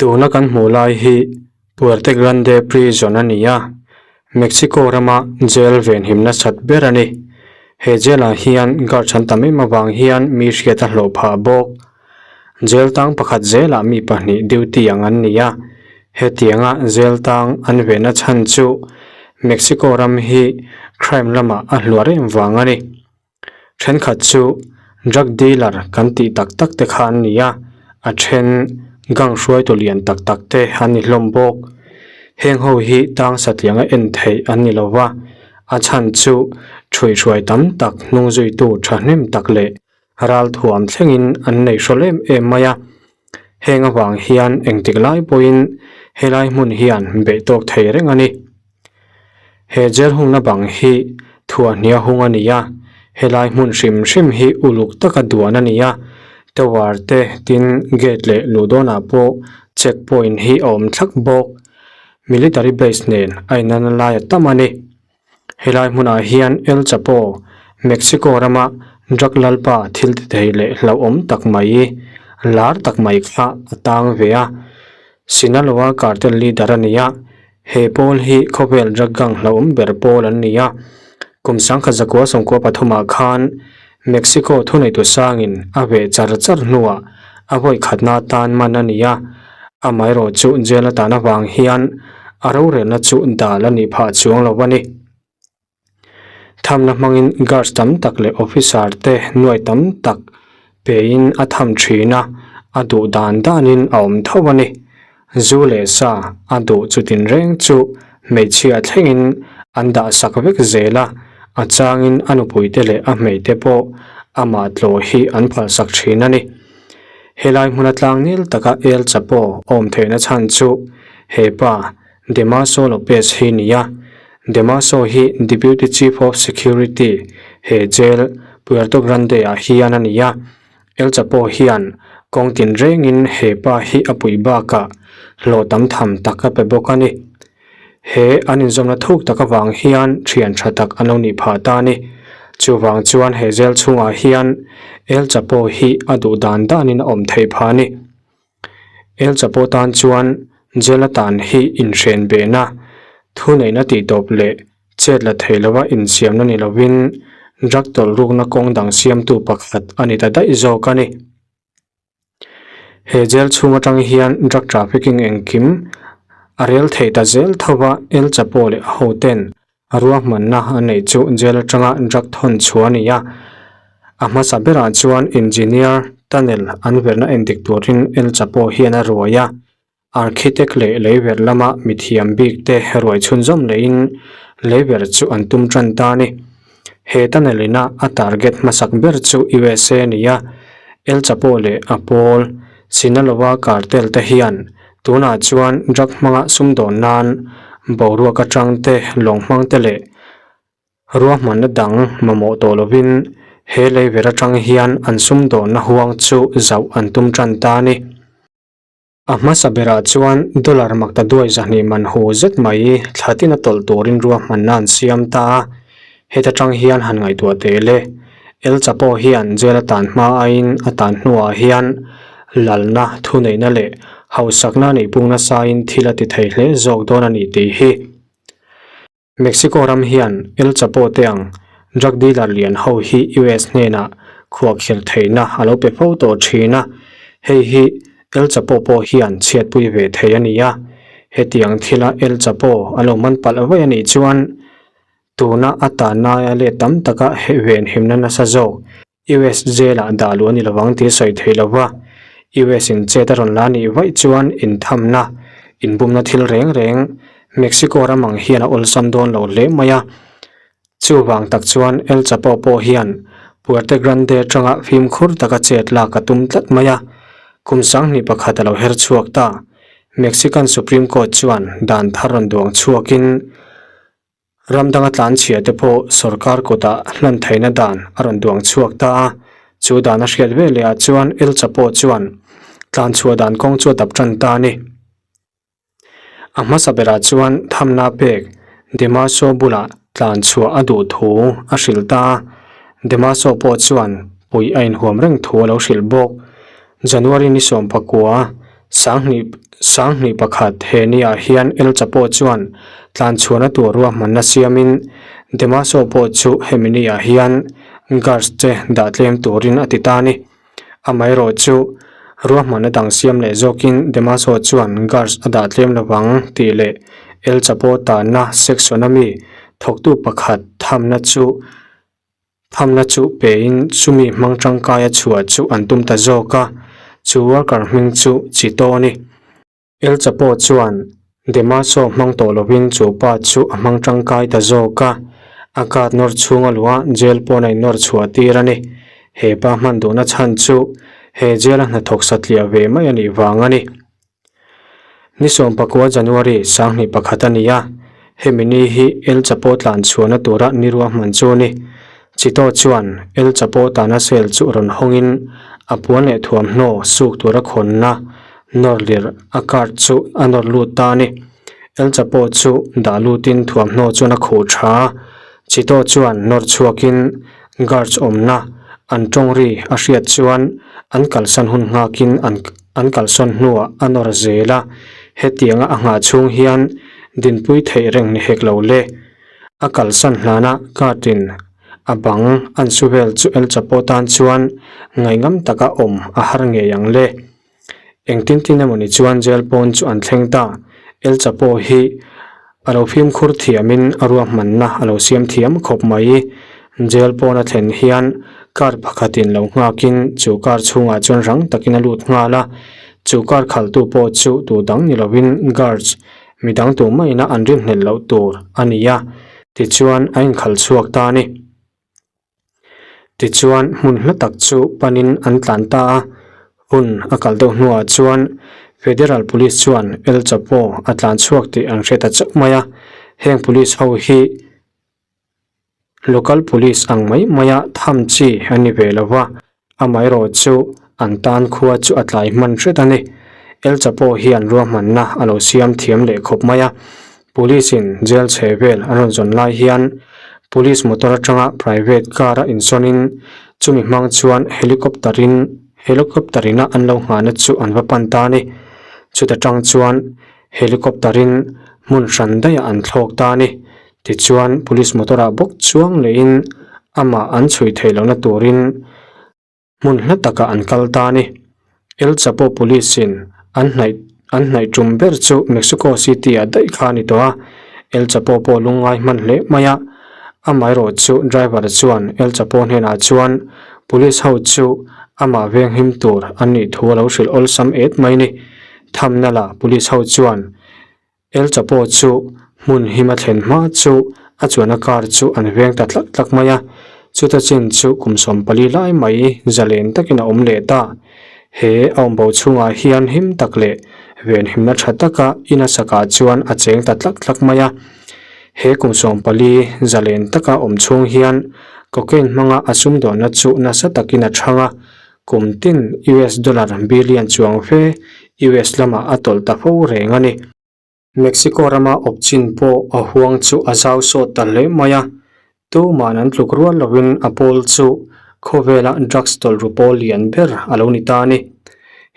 Tuna kan hmuh lai hi Puerto Grande Prison a ni a, Mexico rama jail venhim nasat ber a ni. He jail ah hian guards an tam em avang hian mi hriat a hlawh phah bawk. Jail tang pakhat zelah mi pahnih duty ang an ni a, hetianga jail tang an vehna chhan chu Mexico ram hi crime lamah a hluar em vang a ni. Thenkhat chu drug dealer kan tih tak tak te kha an ni a, a then gang hruaitu lian tak tak te an ni hlawm bawk. Heng ho hi tang satliang a en theih an ni lo va, a chhan chu thuihhruai tam tak hnung zuitu thahnem tak leh ral thuam thlengin an nei hrawl em em mai a. Heng avang hian engtik lai pawhin helai hmun hian beih tawk thei reng a ni. He jail hungna bang hi thuahhnia hung a ni a, helai hmun hrim hrim hi uluk taka duan a ni a, tower te tin gate leh luh dawnah pawh check point hi a awm thlak bawk. Military base nen a inanna lai a tam a ni. Helai hmunah hian El Chapo, Mexico rama drug lalpa thil ti thei leh hlauhawm tak mai, lar tak mai kha a tang ve a, Sinaloa cartel leader a ni a. He pawl hi khawvel drug gang hlauhawm ber pawl an ni a, kum sangkhat zakua sawmkua pathumah khan Mexico thuneitu sangin a veh char char hnuah a vawi khatna atan man a ni a, amaherawh chu jail atan avang hian a rorelna chu dal a nih phah chuang lo a ni. Thamna hmangin guards tam tak leh officer te nuai tam tak pein a tham thin a, a duh dan danin a awm tho a ni. Zu leh sa a duh chutin reng chu hmeichhia thlengin an dah sak vek zel a, a changin a nupuite leh a hmeite pawh amah tlawh hi an phalsak thin a ni. Helai hmuna tlangnel taka El Chapo awm theihna chhan chu hepa Damaso Lopez hi ni a, Damaso hi Deputy Chief of Security he jail Puerto Grande ah hian a ni a, El Chapo hian kawng tinrengin he pa hi a puih bakah hlawh tam tham tak a pe bawk a ni. He an inzawmna thuk tak avang hian thian tha tak an lo nih phah ta a ni. Chuvang chuan he jail chhungah hian El Chapo hi a duh dan danin a awm theih phah a ni. El Chapo tan chuan jail atan hi inhren behna, thuneihna tihtawp leh chet la thei lova insiamna ni lovin drug tawlh rukna kawng dang siamtu pakhat a ni ta daih zawk a ni. He jail chhung atang hian drug trafficking engkim a rel thei ta zel thova El Chapo leh a hoten A ruahmanna a neih chu jail atanga drug thawn chhuah a ni a, a hmasa berah chuan engineer tunnel an verhna endik turin El Chapo hian a ruai a, architect leh leiverh lama mithiam bik te ruai chhunzawm lehin leiverh chu an tum tan ta a ni. He tunnel ina a target hmasak ber chu USA a ni a, El Chapo leh a pawl Sinaloa cartel te hian Tunah chuan drug hmanga sumdawn nan boruak atang te, lawng hmang te leh ruahmanna dang mamawh tawh lovin he leiver atang hian an sumdawnna huang chu zauh an tum tan ta a ni. A hmasa berah chuan dollar makta duai zahnih man hu zet mai thla tin a tawlh turin ruahmanna an siam ta a, heta tang hian han ngaihtuah teh le. El Chapo hian jail a tan hma aiin a tan hnuah hian lalna, thuneihna leh hausakna a neih pung nasain thil a ti thei hle zawk dawn a ni tih hi. Mexico ram hian El Chapo te ang drug dealer lian ho hi US hnenah khuahkhirh theihna a lo pe fo tawh thin a, hei hi El Chapo pawh hian chhiatpui ve thei a ni a, hetiang thila El Chapo a lo man palh vaih a nih chuan tuna a tannaia let tam taka venhimna nasa zawk US jail-ah dah luh a ni lovang tih a sawi thei lo va, US in chet a rawn la nih vaih chuan inthamna, inbumna thil reng reng Mexico ram ang hian a awlsam dawn lo hle mai a. Chuvang tak chuan El Chapo pawh hian Puerto Grande atanga fimkhur taka chet lak a tum tlat mai a, kum sanghnih pakhat a lo her chhuak ta. Mexican Supreme Court chuan dan thar rawn duang chhuakin, Ram danga tlanchhia te pawh sorkar kutah hlan theihna dan a rawn duang chhuak ta a, chu dan a hriat ve leh ah chuan El Chapo chuan tlanchhuah dan kawng chu a dap tan ta a ni. A hmasa berah chuan thamna pek Demaso bulah tlanchhuah a duh thu a hrilh ta a, Demaso pawh chuan puih a inhuam reng thu a lo hrilh bawk. January ni sawmpakua. Sanghnih 21 he niah hian El Chapo chuan tlanchhuahna tur ruahmanna siamin Damaso pawh chu hemi niah hian guards te dah tlem turin a ti ta a ni. Amaherawh chu ruahmanna dang siam leh zawkin Damaso chuan guards a dah tlem lovang tih leh El Chapo tanna section-a mi thawktu pakhat thamna chu Thamna chu pein chumi hmang tangkaia chhuah chu an tum ta zawk a, chu worker hming chu Chito a ni. El Chapo chuan Demaso hmang tawh lovin chu pa chu a hmang tangkai ta zawk a, a guard nawr chhunga luah jail pawn a innawr chhuah tir a ni. He pa hman duhna chhan chu he jail a hnathawk satliah ve mai a nih vang a ni. Ni 19 January 2001 a ni a, hemi ni hi El Chapo tlan chhuahna tura ni ruahman chu a ni. Chito chuan El Chapo tana cell chu rawn hawngin a puan leh thuamhnaw suk tura khawnna nawr lirh a card chu a nawr lut ta a ni. El Chapo chu dah lutin thuamhnaw chuan a khuh tha a, Chito chuan nawr chhuakin guards awmna an tawng ri a hriat chuan an kalsan hun nghakin an an kalsawn hnuah a nawr zel a, hetianga a nghah chhung hian dinpui theih reng ni hek lo le. A kalsan hlana guard in a bang an su vel chu El Chapo tan chuan ngaihngam taka awm a har ngei ang le. Engtin tin emawni chuan jail pawn chu an thleng ta. El Chapo hi a lo fimkhur thiamin a ruahmanna a lo siam thiam khawp mai. Jail pawn a thlen hian car pakhatin lo nghakin chu car chhungah chuan rang takin a lut nghal a. Chu car khaltu pawh chu tu dang ni lovin guards midang tu maina an rinhlelh loh tur a ni a, tichuan a inkhalh chhuak ta a ni. Tichuan hmun hla tak chu panin an tlan ta a, hun a kal deuh hnuah chuan Federal Police chuan El Chapo a tlan chhuak tih an hre ta chauh mai a, heng police ho hi local police ang mai maia tham chi an ni ve lo va, Amaherawh chu an tan khua chu a tlai hman hret a ni. El Chapo hian ruahmanna a lo siam thiam leh khawp mai a. Police in jail chhe vel an rawn zawn lai hian police motor atanga private car a insawnin chumi hmang chuan helicopter in helicopter ina an lo nghahna chu an va pan ta a ni. Chuta tang chuan helicopter in hmun hran daihah an thlawk ta a ni. Tichuan, police motor ah bawk chuang lehin amah an chhui theih lohna turin hmun hla takah an kal ta a ni. El Chapo Police in an hnaih an hnaih tum ber chu Mexico City ah daih kha a ni tawh a, El Chapo pawh lungngai hman hle mai a. Amaherawh chu driver chuan El Chapo hnenah chuan police ho chu amah venghim tur an nih thu a lo hrilh awlsam et mai ni. Thamna la police ho chuan El Chapo chu hmun him a thlen hma chu a chuanna car chu an veng ta tlak tlak mai a, chuta chin chu kum 14 lai mai zalen takin a awm leh ta. He a awmbo chhungah hian him tak leh venhimna tha taka in a sakah chuan a cheng ta tlak tlak mai a. He kum 14 zalen taka awm chhung hian cocaine hmanga a sumdawnna chu nasa takin a chhang a, Kum tin US dollar billion chuang fe US lamah a tawlh ta fo reng a ni. Mexico rama awp chin pawh a huang chu a zau sawt ta hle mai a, tuman an tluk rual lovin a pawl chu khawvela drugs tawlh ru pawl lian ber a lo ni ta a ni.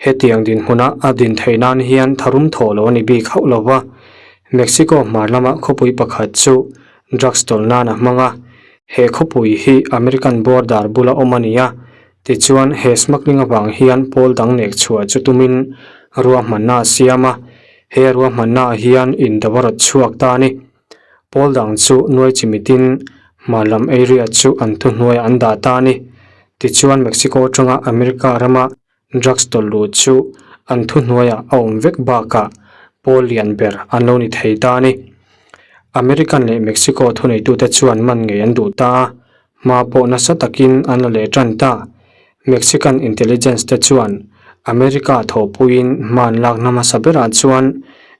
Hetiang dinhmuna a din theih nan hian tharum thawh lo a ni bik hauh lo va, Mexico hmar lama khawpui pakhat chu drugs tawlh nan a hmang a, he khawpui hi American border bula awm a ni a, Tichuan, he smuggling avang hian pawl dang nek chhuah chu tumin ruahmanna a siam a, he ruahmanna ah hian indo a rawt chhuak ta a ni. Pawl dang chu nuai chimitin hmar lam area chu an thuhnuaiah an dah ta a ni. Tichuan, Mexico atanga America rama drugs tawlh luh chu an thuhnuaiah a awm vek bakah pawl lian ber an lo ni thei ta a ni. American leh Mexico thuneitute chuan man ngei an duh ta a, Hma pawh nasa takin an la leh tan ta. Mexican intelligence te chuan America thawhpuiin hma an lakna hmasa berah chuan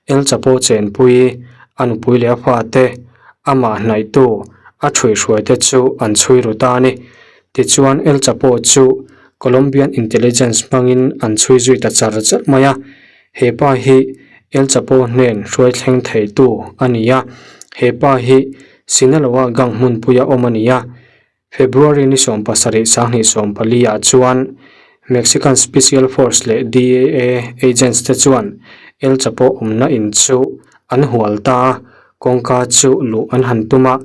El Chapo chenpui, a nupui leh a fate, amah hnaihtu, a ṭhuihhruaite chu an chhui ru ta a ni. Tichuan El Chapo chu Colombian intelligence hmangin an chhui zui ta char char mai a. He pa hi El Chapo hnen hruai thleng theitu a ni a, he pa hi Sinaloa gang hmunpuia awm a ni a. February ni 17 14 ah chuan Mexican Special Force leh DEA agents te chuan El Chapo awmna in chu an hual ta a, kawngka chu luh an han tum a,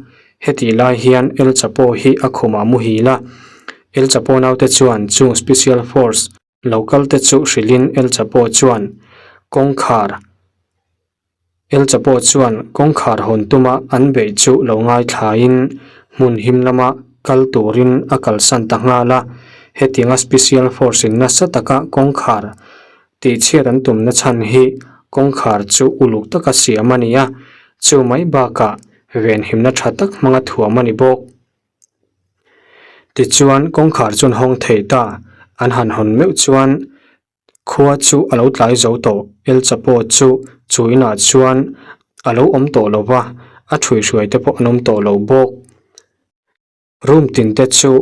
hetih lai hian El Chapo hi a khumah muhil a. El Chapo naute chuan chung Special Force lo kal te chu hrilhin El Chapo chuan kawngkhar El Chapo chuan kawngkhar hawn tuma an beih chu lo ngaithlain hmun him lama kal turin a kalsan ta nghal a. Hetianga Special Force in nasa taka kawngkhar tihchhiat an tumna chhan hi kawngkhar chu uluk taka siam a ni a, chu mai bakah venhimna tha tak hmanga thuam a ni bawk. Tichuan kawngkhar chuan hawng thei ta an han hawn meuh chuan Khua chu a lo tlai zo tawh. El Chapo chu chu inah chuan a lo awm tawh lo va, a ṭhuihruai te pawh an awm tawh lo bawk. Room tin te chu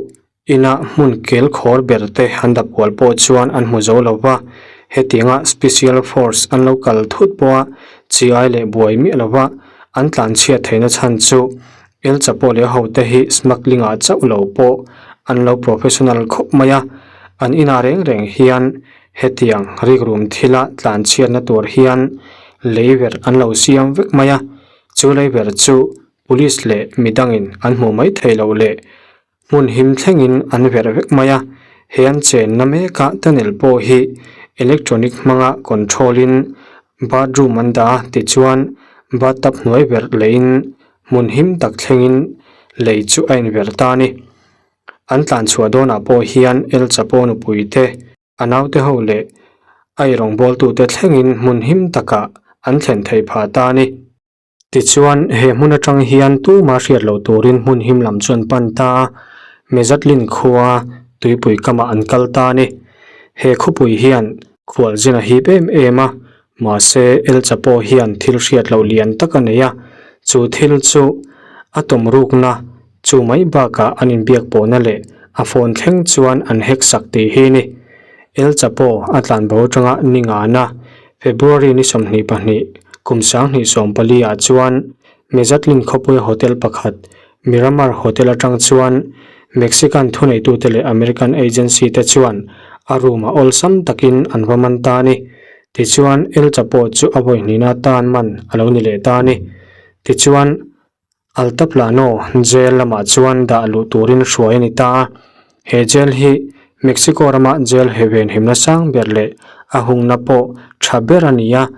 ina hmun kel khawr ber te an dap kual pawh chuan an hmu zo lo va, hetianga Special Force an lo kal thut pawha chi ai leh buai miah lo va an tlanchhiat theihna chhan chu El Chapo leh ho te hi smuggling ah chauh lo pawh an lo professional khawp mai a, an inah reng reng hian hetiang rikrum thila tlanchhiatna tur hian leiverh an lo siam vek mai a, chu leiverh chu police leh midangin an hmuh mai theih loh leh hmun him thlengin an verh vek mai a, he an chenna meka tunnel pawh hi electronic hmanga control in bathroom an dah a tichuan bathtub hnuai verh lehin Hmun him tak thlengin lei chu a inverh ta a ni. An tlanchhuah dawnah pawh hian El Chapo nupui te, a naute ho leh a irawngbawltute thlengin hmun him takah an thlen theih phah ta a ni. Tichuan, he hmun atang hian tuma hriat loh turin hmun him lam chu an pan ta a, Mezatlin khua tuipui kamah an kal ta a ni. He khawpui hian khualzin a hip em em a, Mahse, El Chapo hian thil hriat loh lian tak a nei a, chu thil chu a tawm rukna chu mai bakah an inbiak pawhna leh a phone thleng chuan an hack sak tih hi ni. El Chapo a tlanbo atanga ni ngana February ni 22, kum 2014 ah chuan Mezatlin khawpuia hotel pakhat Miramar Hotel atang chuan Mexican thuneitute leh American agency te chuan a room ah awlsam takin an va man ta a ni. Tichuan, El Chapo chu a vawi hnihna tan man a lo ni leh ta a ni. Tichuan, Altaplano jail lamah chuan dah luh turin hruai a ni ta a. He jail hi Mexico rama jail hevenhimna sang ber leh a hungna pawh tha ber a ni a.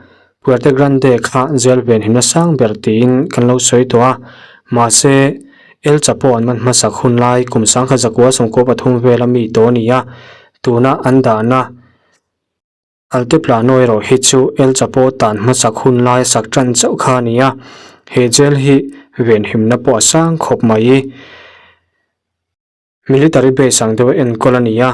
Puerto Grande kha jail venhimna sang ber tiin kan lo sawi tawh a, mahse El Chapo an man hmasak hun lai kum sangkhat zakua sawmkua pathum vela mi tawh a ni a, tuna an dahna Altiplano erawh hi chu El Chapo tan hmasak hun lai sak tan chauh kha a ni a, he jail hi venhimna pawh a sang khawp mai. Military base ang deuh a enkawl a ni a,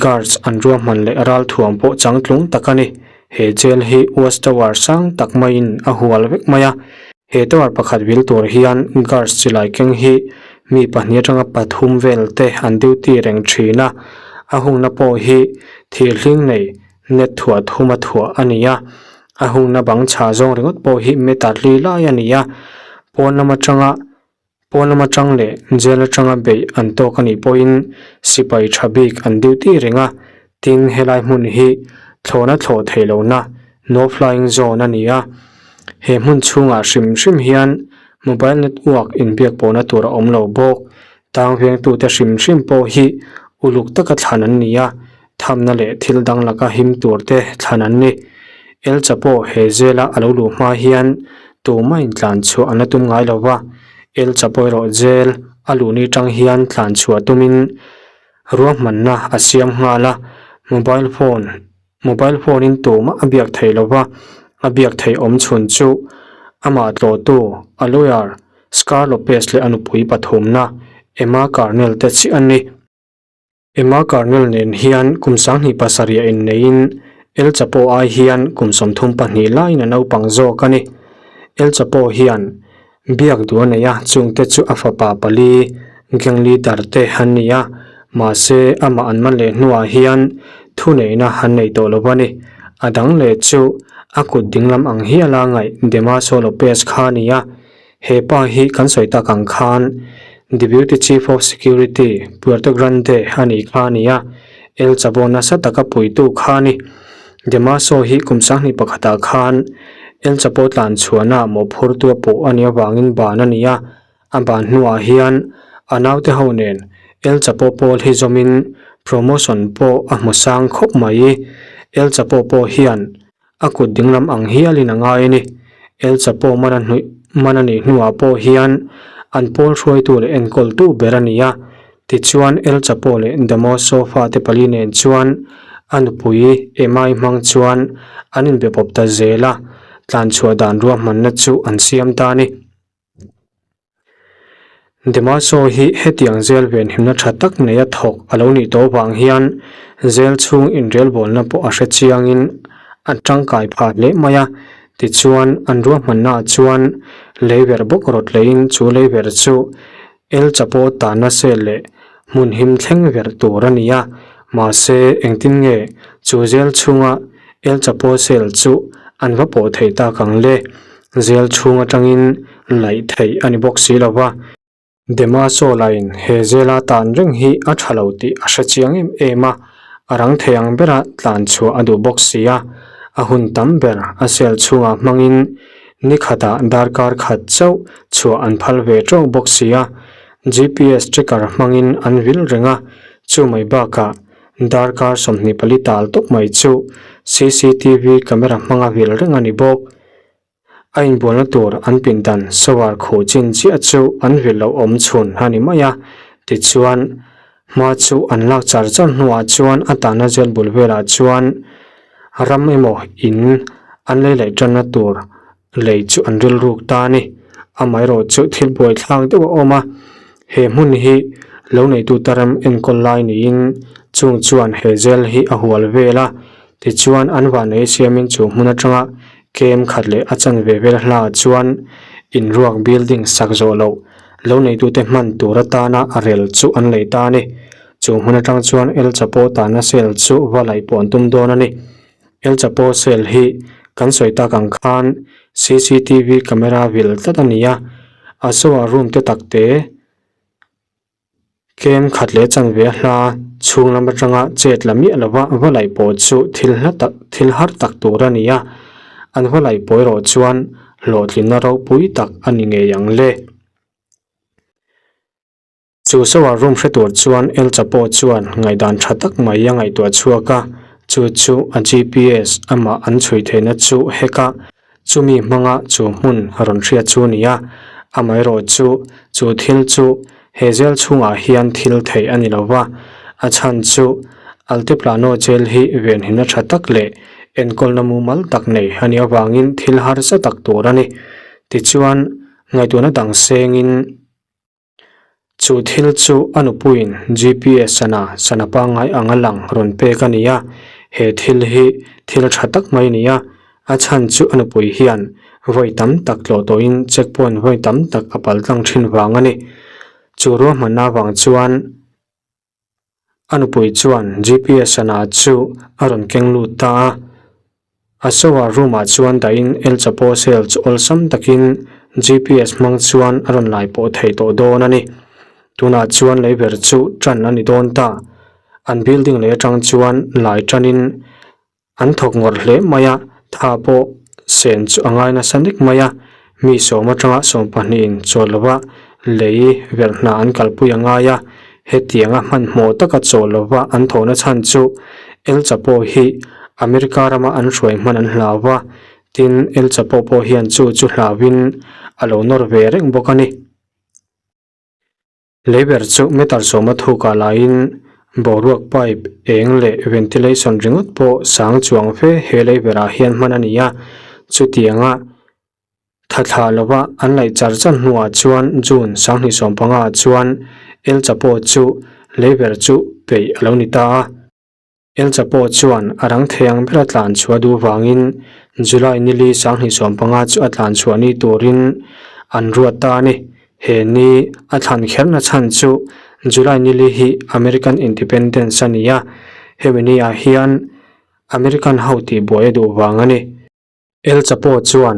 guards an ruahman leh ralthuam pawh changtlung tak a ni. He jail hi watch tower sang tak maiin a hual vek mai a, he tower pakhat vil tur hian guards chilai keng hi mi pahnih atanga pathum vel te an duty reng thin a, a hungna pawh hi thir hling nei net thuah thuma thuah a ni a, a hungna bang chhah zawng ringawt pawh hi meter li lai a ni a, pawn lam atanga Pawn lam atang leh jail atanga beih an tawk a nih pawhin sipai tha bik an duty reng a, tin helai hmun hi thlawhna thlawh theih lohna no flying zone a ni a, he hmun chhungah hrim hrim hian mobile network inbiak pawhna tur a awm lo bawk, tang vengtute hrim hrim pawh hi uluk taka thlan an ni a, thamna leh thil dang laka him tur te thlan an ni. El Chapo he zela a lo luh hma hian tumah in tlan chhuah an la tum ngai lo va, El Chapo erawh jail a luh ni tang hian tlan chhuah tumin ruahmanna a siam nghal a, mobile phone mobile phone in tumah a biak theih lo va, a biak theih awm chhun chu amah tlawhtu a lawyer Scar Lopez leh a nupui pathumna Emma Carnell te chiah an ni. Emma Carnell nen hian kum 20 pasarih a inneiin El Chapo ai hian kum 32 laiin a naupang zawk a ni. El Chapo hian biak duh a nei a, chungte chu a fapa pali, gang leader te an ni a, mahse amah an man leh hnuah hian thuneihna an nei tawh lo a ni. A dang leh chu a kut dinglam ang hiala ngaih Damaso Lopez kha a ni a, He pa hi kan sawi tak ang khan Deputy Chief of Security, Puerto Grande a nih kha a ni a. El Chapo nasa taka puitu kha a ni. Damaso hi kum sanghnih pakhatah khan El Chapo tlan chhuahna mawhphurtu a pawh a nih avangin ban a ni a, a ban hnuah hian a naute ho nen El Chapo pawl hi zawmin promotion pawh a hmu sang khawp mai. El Chapo pawh hian a kut dinglam ang hialin a ngai a ni. El Chapo man a hnuih man a nih hnuah pawh hian an pawl hruaitu leh enkawltu ber a ni a. Tichuan El Chapo leh Damoso fate pali nen chuan a nupui Emai hmang chuan an inbe pawp ta zel a, tlanchhuah dan ruahmanna chu an siam ta a ni. Demaso hi hetiang zel venhimna tha tak neia thawk a lo nih tawh vang hian zel chhung inrelbawlna pawh a hre chiangin a tangkai phah hle mai a. Tichuan an ruahmannaah chuan leiverh bawk rawt leiin chu leiverh chu El Chapo tanna sel leh hmun him thleng verh tur a ni a. Mahse engtin nge chu zel chhunga El Chapo cell chu an va pawh thei tak ang le? Zel chhung atangin laih theih a ni bawk si lo va. Demaso lain he zela tan reng hi a tha lo tih a hre chiang em em a, a rang thei ang bera tlan chhuah a duh bawk si a, a hun tam ber a cell chhungah hmangin ni khatah darkar khat chauh chhuah an phal ve tawk bawk si a, GPS tracker hmangin an vil reng a, chu mai bakah Darkar 24 tal tawp mai chu cctv camera hmanga vil reng a ni bawk. A inbualna tur an pindan shower khuh chin chiah chu an vil loh awm chhun a ni mai a, tichuan hma chu an lak char char hnuah chuan a tahna zel bul velah chuan ram emaw in an lei laih tanna tur lei chu an rilruk ta a ni. Amaherawh chu thil buaithlak deuh a awm a, he hmun hi lo neitute ram enkawl lai niin chung chuan he zel hi a hual vel a, tichuan an vanei siamin chu hmun atanga kem khat leh a chanve vel hlaah chuan inruak building sak zawh loh lo neitute hman tur atana a rel chu an lei ta a ni. Chu hmun atang chuan El Chapo tana cell chu va laih pawh an tum dawn a ni. El Chapo cell hi kan sawi tak ang khan cctv camera vil tlat a ni a, a shower room te tak te kem khat leh chanve a hla chhung lam atanga chet la miah lova va laih pawh chu thil hla tak thil har tak tur a ni a, an va laih pawh erawh chuan hlawhtlinna ropui tak a ni ngei ang le. Chu shower room hre tur chuan El Chapo chuan ngaihdan tha tak mai a ngaihtuah chhuak a, chu chu a GPS amah an chhui theihna chu hack a, chumi hmanga chu hmun a rawn hriat chu a ni a, amaherawh chu chu thil chu he jail chhungah hian thil theih a ni lo va, a chhan chu Altiplano jail hi venhimna tha tak leh enkawlna mumal tak nei a nih avangin thil harsa tak tur a ni. Tichuan, ngaihtuahna dang sengin. Chu thil chu a nupuiin GPS sana sana pangngai anga lang rawn pek a ni a, he thil hi thil tha tak mai a ni a, a chhan chu a nupui hian vawi tam tak tlawh tawhin check point vawi tam tak a pal tlang thin vang a ni. Chu ruahmanna avang chuan A nupui chuan GPS sana chu a rawn keng lut ta a. A shower room ah chuan dahin El Chapo cell chu awlsam takin GPS hmang chuan a rawn lai pawh thei tawh dawn a ni. Tunah chuan leiber chu tan a ni dawn ta. An building lei atang chuan lai tanin An thawk ngawrh hle mai a, tha pawh sen chu a ngai nasa nek mai a, mi sawm atanga sawmpahnihin chawl lova lei verh hna an kalpui a ngai a, hetianga hmanhmawh taka chawl lova an thawhna chhan chu El Chapo hi America rama an hruai hman an hlau va, tin El Chapo pawh hian chu chu hlauhin a lo nawr ve reng bawk a ni. Leiber chu meter sawma thukah laiin boruak pipe eng leh ventilation ringawt pawh sang chuang fe he leiberah hian hman a ni a, chutianga tha thlah lova an laih char char hnuah chuan June 2015 ah chuan El Chapo chu leiber chu peih a lo ni ta a. El Chapo chuan a rang thei ang bera tlan chhuah duh vangin July nili 2015 chu a tlan chhuah ni turin an ruat ta a ni. He ni a thlan kherna chhan chu July nili hi American Independence a ni a, hemi ni ah hian American ho tihbuai a duh vang a ni. El Chapo chuan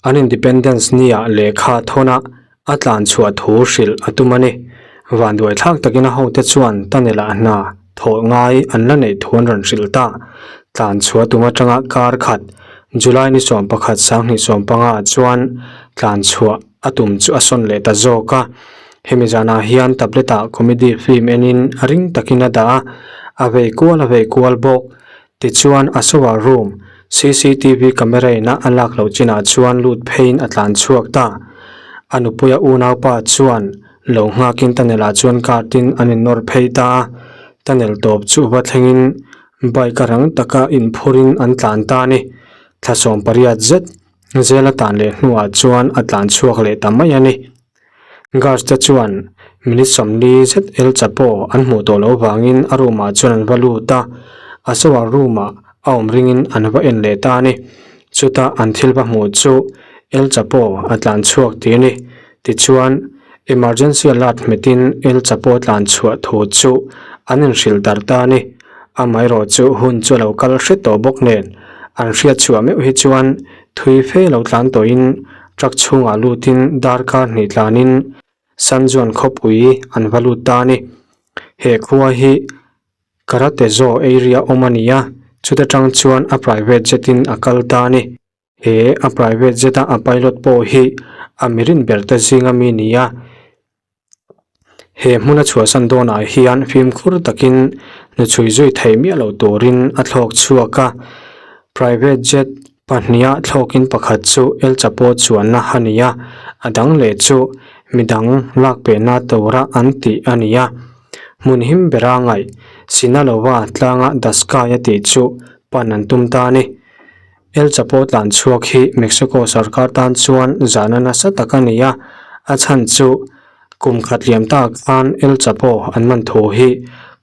an Independence Ni-ah lehkha thawnah a tlan chhuah thu hrilh a tum a ni. Vanduaithlak takin a hote chuan tunnel-ah hna Thawh ngai an la neih thu an rawn hrilh ta. Tlan chhuah tum atanga kar khat, July ni 11 2015 ah chuan tlan chhuah a tum chu a sawn leh ta zawk a. Hemi zanah hian tablet ah comedy film enin a ring takin a dah a, a vei kual a vei kual bawk. Tichuan a shower room cctv camera ina a lak loh chinah chuan lut pheiin a tlan chhuak ta. A nupuia unaupa chuan Lo nghakin tunnel ah chuan car tin an in nawr phei ta a, tunnel tawp chu va thlengin bike a rang taka inphurin an tlan ta a ni. Thla 18 zet zel a tan leh hnuah chuan a tlan chhuak leh ta mai a ni. Guards te chuan minute 40 zet El Chapo an hmuh tawh loh vangin a room ah chuan an va lut a, a shower room ah a awm ringin an va en leh ta a ni. Chutah an thil va hmuh chu El Chapo a tlan chhuak tih a ni. Tichuan, emergency alert hmetin El Chapo tlan chhuah thu chu an inhrilh darh ta a ni. Amaherawh chu hun chu a lo kal hret tawh bawk nen, an hriat chhuah meuh hi chuan thui fe lo tlan tawhin truck chhungah lutin darkar hnih tlanin San Juan khawpui an va lut ta a ni. He khua hi Karatezo area awm a ni a, chuta tang chuan a private jet in a kal ta a ni. He a private jet a a pilot pawh hi a mirin ber te zinga mi ni a. He hmuna chhuahsan dawnah hian fimkhur takin hnuchhui zui thei miah lo turin a thlawk chhuak a. Private jet pahniha thlawkin pakhat chu El Chapo chuanna a ni a, a dang leh chu midang lak pehna tura an tih a ni a. Hmun him bera ngaih Sinaloa tlanga The Sky a tih chu pan an tum ta a ni. El Chapo tlan chhuak hi Mexico sarkar tan chuan zahna nasa tak a ni a, a chhan chu kum khat liam tak khan El Chapo an man thu hi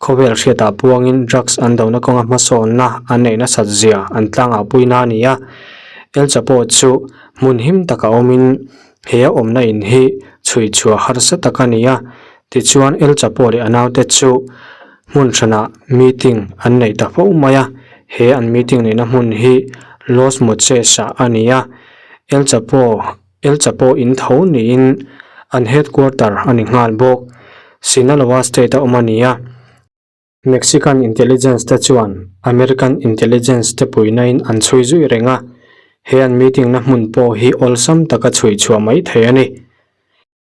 khawvel hriatah puangin drugs an dona kawnga hmasawnna an neih nasat zia an tlangah puina a ni a. El Chapo chu hmun him taka awmin he a awmna in hi chhui chhuah harsa tak a ni a, tichuan El Chapo leh a naute chu Hmun hranah meeting an neih ta fo mai a, he an meeting neihna hmun hi Los Moches ah a ni a, El Chapo El Chapo in tho niin an headquarter a ni nghal bawk. Sinaloa state a awm a ni a, Mexican intelligence te chuan American intelligence te puihnain an chhui zui reng a, he an meeting na hmun pawh hi awlsam taka chhui chhuah mai thei a ni.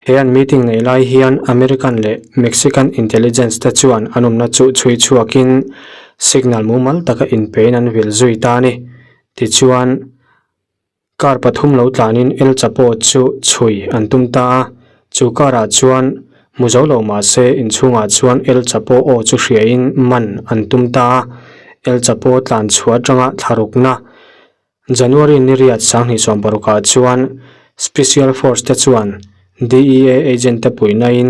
He an meeting neih lai hian American leh Mexican intelligence te chuan an awmna chu chhui chhuakin signal mumal taka inpein an vil zui ta a ni. Tichuan, car pathum lo tlanin El Chapo chu chhui an tum ta a, chu car ah chuan hmu zo lo mah se inchhungah chuan El Chapo aw chu hriain man an tum ta a, El Chapo tlan chhuah atanga thlarukna January ni riat 2016 ah chuan Special Force te chuan DEA agent te puihnain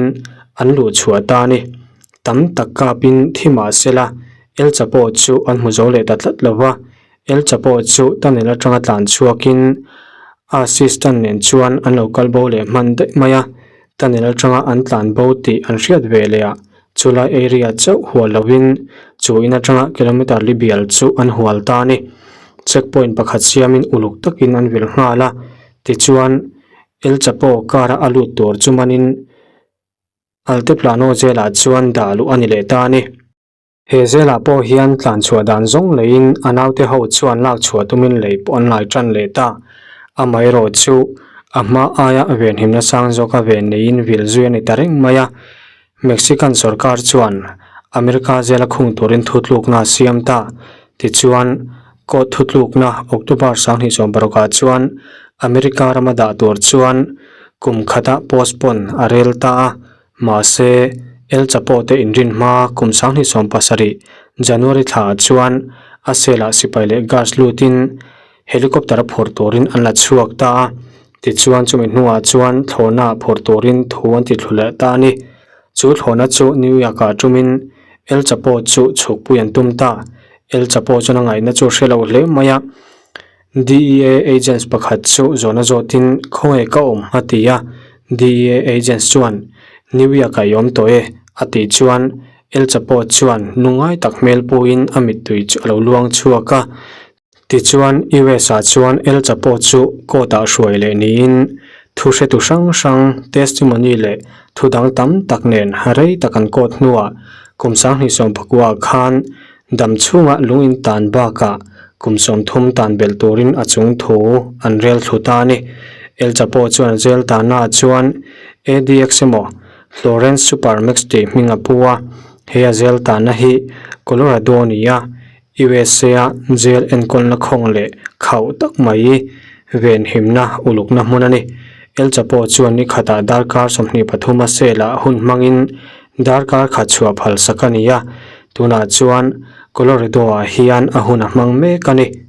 an luh chhuah ta a ni. Tam tak kapin thi mah sela El Chapo chu an hmu zo leh ta tlat lo va, El Chapo chu tunnel atanga tlan chhuakin a assistant nen chuan an lo kal bo leh hman daih mai a, tunnel atanga an tlan bo tih an hriat ve leh ah Chulai area chauh hual lovin chu in atanga kilometer li bial chu an hual ta a ni. Check point pakhat siamin uluk takin an vil nghal a, tichuan El Chapo car a a lut tur chu manin Altiplano jail ah chuan dah luh a ni leh ta a ni. He jail ah pawh hian tlan chhuah dan zawng leiin a naute ho chuan lak chhuah tumin lei pawh an lai tan leh ta. Amaherawhchu a hma aia venhimna sang zawka ven neiin vil zui a ni ta reng mai a. Mexican sorkar chuan America zela khung turin thutlukna a siam ta. Tichuan, court thutlukna October 2016 ah chuan America rama dah tur chuan kum khata postpone a rel ta a, mahse, El Chapo te inrin hma kum 2017 January thla ah chuan a cell ah sipai leh guards lutin Helicopter a phur turin an la chhuak ta a, tichuan chumi hnuah chuan thlawhna ah phur turin thu an ti thlu leh ta a ni. Chu thlawhna chu New York ah tumin El Chapo chu chhukpui an tum ta. El Chapo chuan a ngaihna chu hre lo hle mai a, DEA agents pakhat chu zawhna zawtin khawnge ka awm a ti a, DEA agents chuan New York ah i awm tawh e a tih chuan El Chapo chuan lungngai tak hmel puiin a mittui chu a lo luang chhuak a, Tichuan, US-ah chuan El Chapo chu court-ah hruai leh niin thu hretu hrang hrang, testimony leh thu dang tam tak nen rei tak an court hnuah Kum 20 pakua khan dam chhunga lung in tan bakah kum 30 tan belh turin a chung thu an rel thlu ta a ni. El Chapo chuan jail tannaah chuan ADX emaw Florence Supermax tih hming a pu a, he a jail tanna hi Colorado a ni a, USA-a jail enkawlna khawng leh khauh tak mai venhimna ulukna hmun a ni. El Chapo chuan ni khatah darkar 23 a cell-ah hun hmangin darkar khat chhuah phal sak a ni a, tunah chuan Colorado-ah hian a hun a hmang mek a ni.